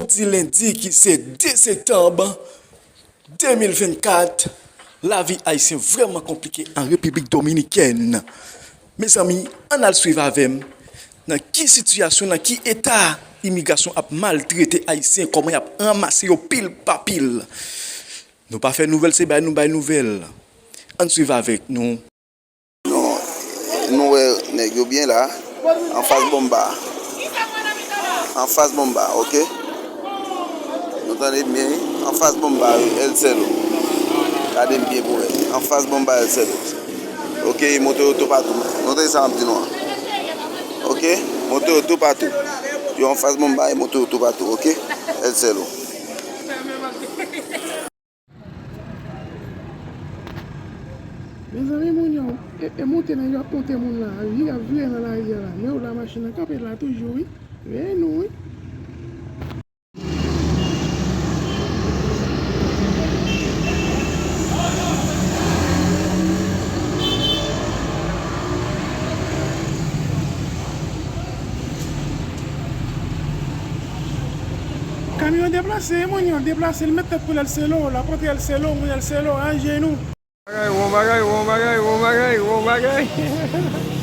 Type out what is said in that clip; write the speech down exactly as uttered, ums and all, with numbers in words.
Jodi lendi ki se de septanm de mil vennkat, lavi ayisyen vrèman konplike an Repiblik Dominikèn. Mezanmi, ann al swiv avè m nan ki sitiyasyon, nan ki eta imigrasyon ap maltrete ayisyen, kòman y ap ranmase yo pil pa pil. Nou pa fè nouvèl, se bay nou bay nouvèl. Ann swiv avèk nou. Nou, nou wè nèg yo byen la. Anfas Bomba. Anfas Bomba, oke? Nou tande byen, wi. Anfas Bomba, wi, El Celo. Gade m byen pou wè. Anfas Bomba, El Celo. Oke, monte yo toupatou. Nou tande sa m ap di nou an. Oke? Monte yo toupatou. Yo anfas Bomba, e monte yo toupatou, oke? El Celo. Mezanmi, moun yo, e, e monte nèg yo ap monte moun la, vire ap vire nan lari a la. Men w la machin nan kanpe la toujou, wi. Veye nou, wi. Kamyon deplase, wi, moun yo deplase, li met tèt pou l El Celo, l ap antre El Celo, moun El Celo, ajenou. Bagay, bon bagay, bon bagay, bon bagay, bon bagay.